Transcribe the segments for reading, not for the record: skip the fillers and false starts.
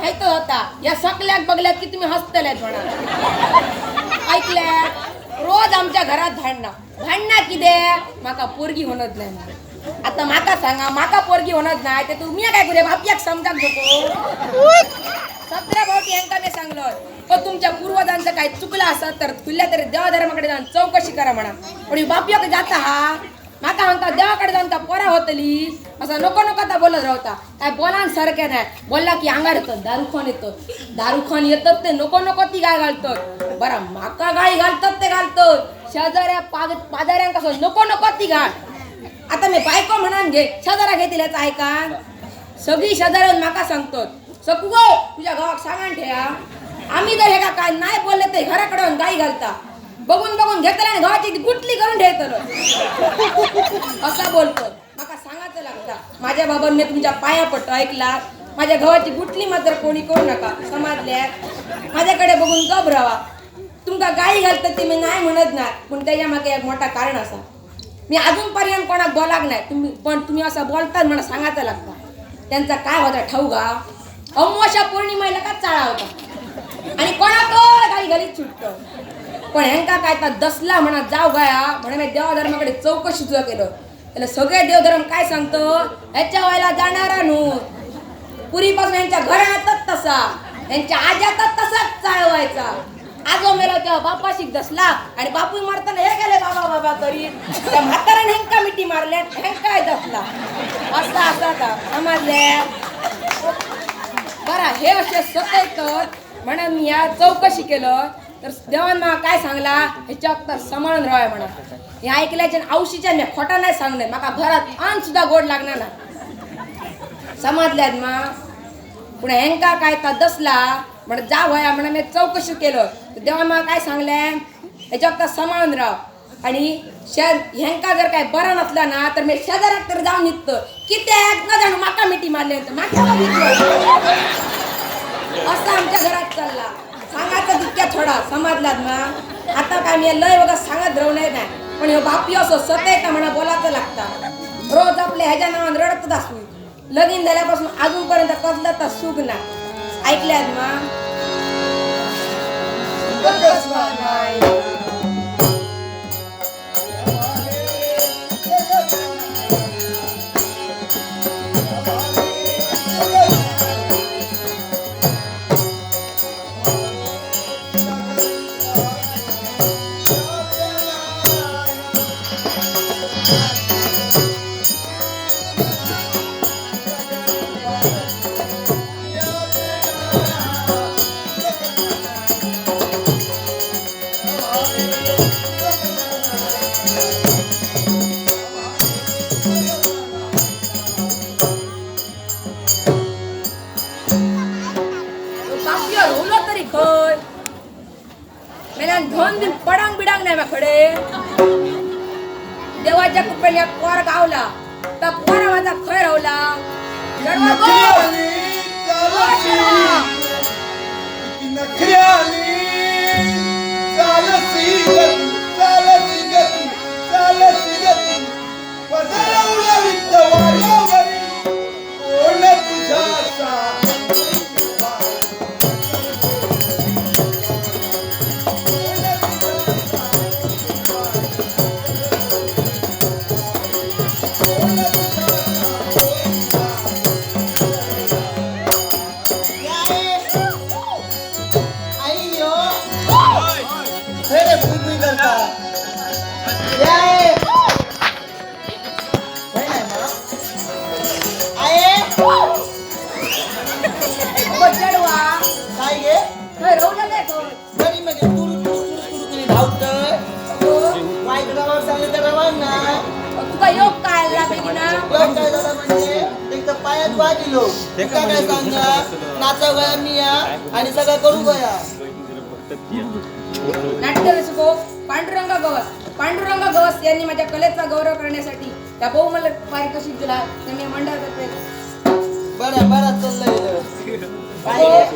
माहित होता या सकल्याक बघल्यात की तुम्ही हसतल्यात म्हणा. ऐकल्या रोज आमच्या घरात भांडणा भांडणा किते माका पोरगी होणत नाही. आता माका सांगा माका पोरगी होणत नाही ते तुम्ही काय करूया बापयाक समजाक नको. 17 भावटी यांका मी सांगलो पण तुमच्या पूर्वजांचं काय चुकलं असत तर तुल्या तरी देवाधर्माकडे जाऊन चौकशी करा म्हणा. पण बापयाक जाता हा माका म्हणता देवाकडे जाऊन का पोरा होतली असा नको नको आता बोलत राहता. काय बोला सारखे नाही बोलला की अंगार येतो दारूखान येतो दारूखान येतात ते नको नको ती गाय घालतात. बरं माका गाय घालतात ते घालतात शेजाऱ्या पाजाऱ्यांका असं नको नको ती गाळ. आता मी बायको म्हणान घे शेजारा घेतील याचा ऐका सगळी शेजाऱ्यान माका सांगतात सकू गो तुझ्या गावाक सांगान ठेया आम्ही जर हे काय नाही बोलले तर घराकडे येऊन गाई घालता बघून बघून घेतलं आणि गावाची गुटली करून ठेवतलो असा बोलतो. माका सांगायचं लागता माझ्या बाबांनी तुमच्या पाया पडतो ऐकला माझ्या गव्हाची गुटली मात्र कोणी करू नका समजल्या. माझ्याकडे बघून गप राहा. तुमका गाई घालतात ते मी नाही म्हणत नाही पण त्याच्या मागे एक मोठा कारण असा मी अजूनपर्यंत कोणाक बोलाक नाही तुम्ही पण तुम्ही असं बोलतात म्हणा सांगायचं लागता. त्यांचा काय होता ठाऊ गा अमावस्या पौर्णिमेला का चाळा होता आणि कोणाक गाई घालीत सुटतो. पण ह्यांका काय तर दसला म्हणा जाव गया म्हणून मी देवाधर्माकडे चौकशी सुद्धा केलं. त्याला सगळे देवधर्म काय सांगतो ह्याच्या व्हायला जाणारा नू पुरीपासून यांच्या घराण्यातच तसा यांच्या आज्यातच तसाच चाळ व्हायचा. आजो मेला तेव्हा बापाशी दसला आणि बापू मारताना हे गेले बाबा बाबा करीत त्या म्हाताऱ्याने ह्यांका मिठी मारल्या ह्यांकाय दसला असा असा का समजले. बरं हे असे सतत म्हणून मी या चौकशी केलं तर देवान मला काय सांगला ह्याच्या तर सांभाळून राहाय म्हणा. हे ऐकल्याच्या औशीच्या मी खोटा नाही सांगणार माका घरात आन सुद्धा गोड लागणार ना समजल्यात मा. पुन्हा ह्यांका काय तर दसला म्हण जा व्हाया म्हणून मी चौकशी केलं तर देवान मला काय सांगले ह्याच्या तर सांभाळून राव आणि ह्यांका जर काय बरं नसलं ना तर मी शेजारात तर जाऊन निघतो कित्याक न जाणू माका मिठी मारली माका असं आमच्या घरात चालला. सांगायचं तितक्या थोडा समजलात ना. आता काय मी लय बघा सांगत राहू नये नाही पण ह्यो बापी असो सतय का म्हणा बोलायचं लागता. रोज आपल्या ह्याच्या नावान रडतच असू लगीन झाल्यापासून अजूनपर्यंत कसलं तर सुख ना. ऐकल्यात मा. बापयो रोवलो तरी खंय मेल्यान धन बीन पडांग बिडांग नाही माकडे. देवाच्या कृपेने एक पोर गावला त्या पोरा माझा खंय रावला. तुका योग काय आला बेगीना? योग काय झाला म्हणजे एक तर पायात वाजिलो तुका काय सांगा नाचा गया मी आणि सगळं करू गया. नाट्य रसिको पांडुरंग गवस पांडुरंग गवस यांनी माझ्या कलेचा गौरव करण्यासाठी त्या बहुमूल्य पारितोषिक दिला त्यांनी मंडळातर्फे. बरं बरं चाललंय. काय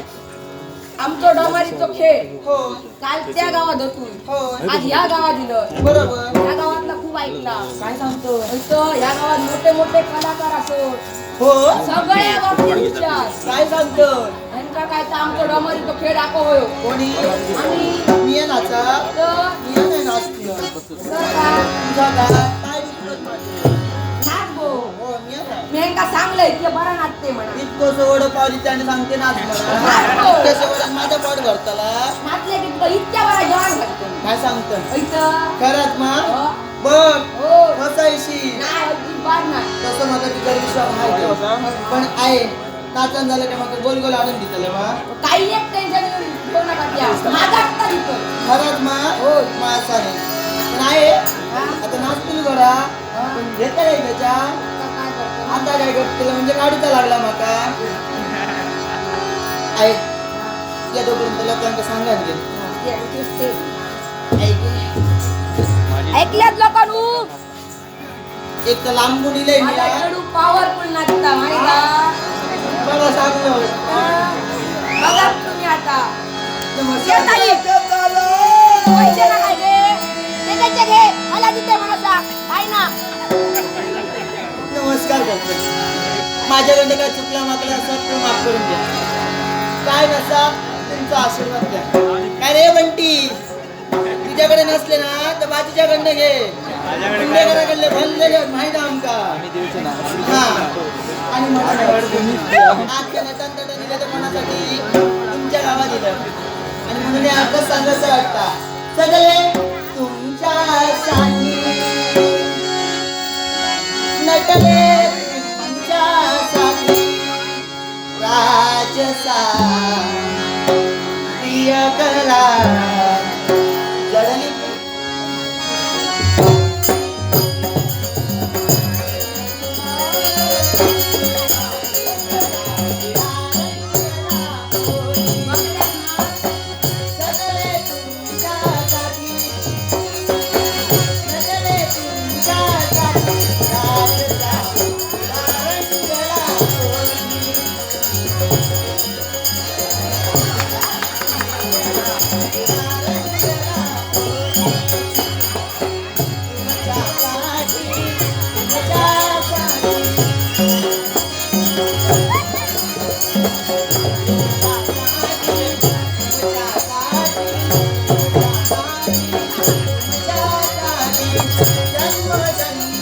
आमचो डोमारीचो खेळ हो काल त्या गावात होतून हो आज ह्या गावात दिलं. बरोबर. ह्या गावातला खूप ऐकला. काय सांगतो? इथं ह्या गावात मोठे मोठे कलाकार असो हो सगळ्या बाबतीत हुशार. काय सांगतो? आणि आमचा काय तर आमचो डोमरी तो खेळ दाखव होयो. कोणी? आणि मी नाचा. तर मी नाही नाचती. तर काय? तुझा काय पाय दुखतात माझे. नाच गो. हो मी नाही. मी यांका सांगलंय ते बरं नाचते म्हणा. इतकं वड पावली त्याने सांगते नाच म्हणा. नाच गो. इतकं वडात माझा पोट भरतला. नाचले की तुका इतक्या बरा जेवण घालतो. काय सांगत? इथं. खरंच मा? हो. बघ. हो. फसायशी. नाही, अजिबात नाही. तसं म्हाका तुझ्यावर विश्वास आहे, पण आहे नाचन झालं की म्हाका गोल गोल आणून दितले मा. काही एक टेन्शन घेऊ नका, त्या माझा आत्ता दितो. खरंच मा? हो. मा असा नाही पण आहे. हा? आता नाचतील गोडा पण घेता येईल त्याच्या. आता काय करतो? आता काय करतलं म्हणजे काढूचा लागला माका. आहे या तोपर्यंत लोकांका सांगा गे. हा, ते तेच ते. ऐकल्यात लोकांनू? एक तर लांबून इलय मी. माझा चेडू पॉवरफुल नाचता माहिती का? बरं सांगलो. बघा तुम्ही आता. नमस्कार. ताई. पैसे नका घे, ते त्याचे घे, मला तिथे म्हणा काय ना. नमस्कार करतो. माझ्याकडे काय चुकला माकला असं तू माफ करून द्या. काय नसा तुमचा आशीर्वाद द्या. काय रे बंटी, तुझ्याकडे नसले ना तर बाजूच्याकडनं घे. कुंडेकराकडले भल्ले घे माहित आहे आमका. हा आणि म्हणून आज नचांतट दिलं तर कोणासाठी? तुमच्या गावात दिलं. आणि म्हणून हे आताच सांगायचं वाटतं सगळे तुमच्यासाठी नटले, तुमच्यासाठी राजसा प्रिय कला जडली. सगळे तुमच्यासाठी नटले, तुमच्यासाठी राजसा रंगला होळी. तुमच्यासाठी,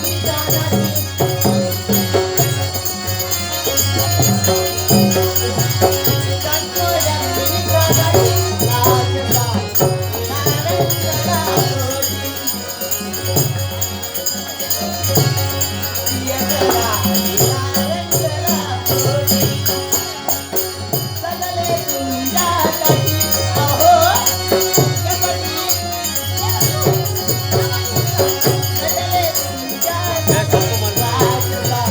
तुमच्यासाठी, सगळे तुमच्यासाठी अहो त्यासाठी सगळे तुमच्यासाठी राजसा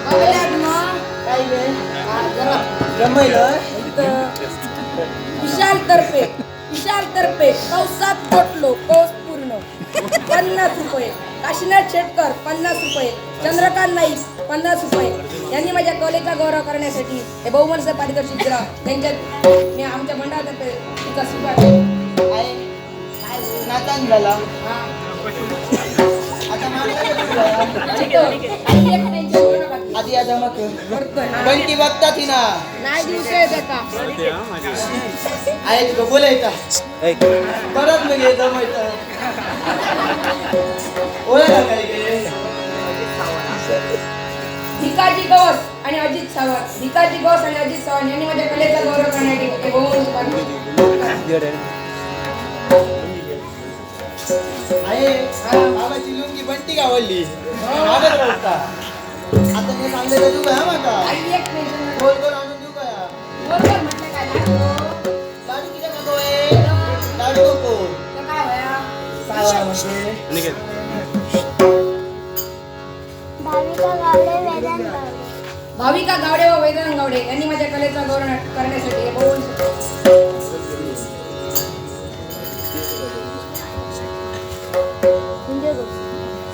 बघल्यात मग? काय गे? हा, जरा. जमलं. इथं. विशाल तर्फे, विशाल तर्फे कंसात कोटलो कंस पूर्ण 50 रुपये. काशीनाथ शेटकर 50 रुपये. चंद्रकांत नाईक 50 रुपये. यांनी माझ्या कलेचा गौरव करण्यासाठी हे बहुमूल्य पारितोषिक दिलं. त्यांच्या मी आमच्या मंडळातर्फे तुमचा स्वीकार करतो. आहे नाचान झाला. हा. आता मागला कुठला? इथं. काही एक टेन्शन घेऊ नका. आधी या जमा कर. करतोय, हा. बंटी बघता ती ना. नाही दिवस आहे त्याचा. आहे तुका बोलायचा परत मग हे जमायचं ओळख काय गे? भिकाजी गवस आणि अजित सावंत, भिकाजी गवस आणि अजित सावंत यांनी माझ्या कलेचा गौरव करण्यासाठी हे बहुमूल्य पारितोषिक. बाबाची लुंगी बंटी आवडली मागत रावता. आता मी सांगलेलं देऊ काय माका? आई एक टेन्शन नको. गोल गोल आणून देऊ काय? बरोबर म्हटलं काय लाडू? लाडू किती नको आहे? लाडू नको. तर काय होया? काय म्हणजे भाविका गावडे, वेदांत गावडे. भाविका गावडे व वेदांत गावडे यांनी माझ्या कलेचा गौरव करण्यासाठी हे बहु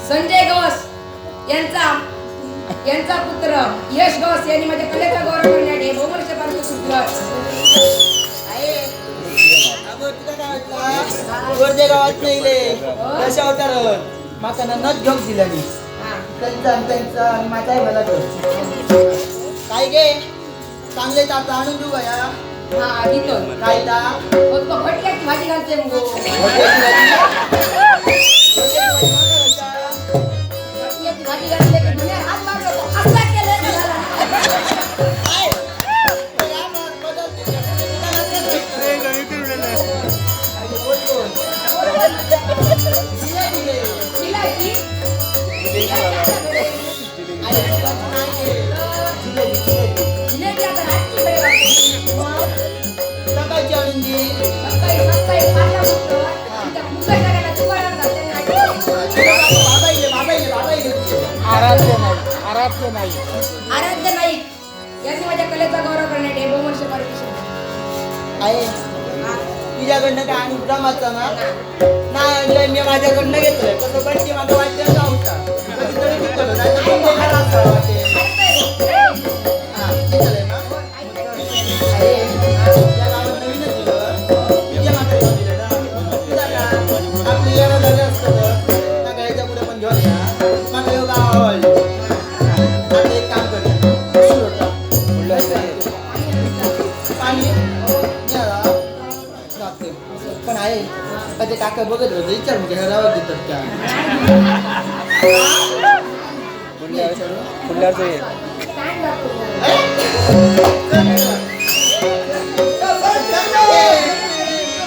संजय गवस यांचा यांचा पुत्र यश गवस यांनी माझ्या कलेचा गौरव करण्यासाठी हे बहुमूल्य पारितोषिक दिलं. आहे अगं तुला काय वाटलं वर्धे गावात नाही रे दशा अवतार माका ना नथ घेऊन दिला नी हा. त्यांचा आणि त्यांचा आणि माझाही भला कर. काय गे चांगले ताप आणून देऊ का या? हा दितो. काय ता? हो, तुका फटक्याची भाजी घालते मग. हॉटेलची भाजी? हॉटेलची भाजी माका घालता? फटक्याची भाजी घातली की दुनियावर हात मारलो तो असा केलं का झाला. काय? या मग, बदल तुझ्या पुढे दुकानात अरे, बोल बोल. जिलेबी घे. जिलेबी? जिलेबी अरे, जिलेबी नाही घे. जिलेबी, जिलेबी. जिलेबी आता रातची वेळ वाटते. मग, सकाळची आणून दे. सकाळी सकाळी पाचला उठतो. आमच्या मुंबई सगळ्यांना दुकानात जाते आणि बाबा इले, बाबा इले, बाबा इले तुझे. आराध्य नाही, आराध्य नाही. आराध्य नाईक यांनी माझ्या कलेचा गौरव करण्यासाठी हे बहुमूल्य पारितोषिक दिलं. आहे हा. तुझ्याकडनं काय आणून जमाचा ना नाही आणलं मी माझ्याकडनं घेतलंय कसं बंटी माझं वाटतं जाऊचा कधीतरी दिसलं नाही तर कोण देणार असं वाटे. हा, दिसलंय ना? अरे, या गावात नवीनच दिलं. तुझ्या म्हातारीनं दिलं ना. तुझा का? आपली येणं झालं असतं तर. मागं याच्या पुढे पण घेऊन या. मागं ह्यो गाव आवडलं. आता एक काम करूया. सुरू होता. पाणी न्याला. जाते. पण आहे का ते काका बघत होते विचार म्हणजे घरावर देतात का मी विचारू? स्टँड दाखव. चल, चल. चल, चल, चल.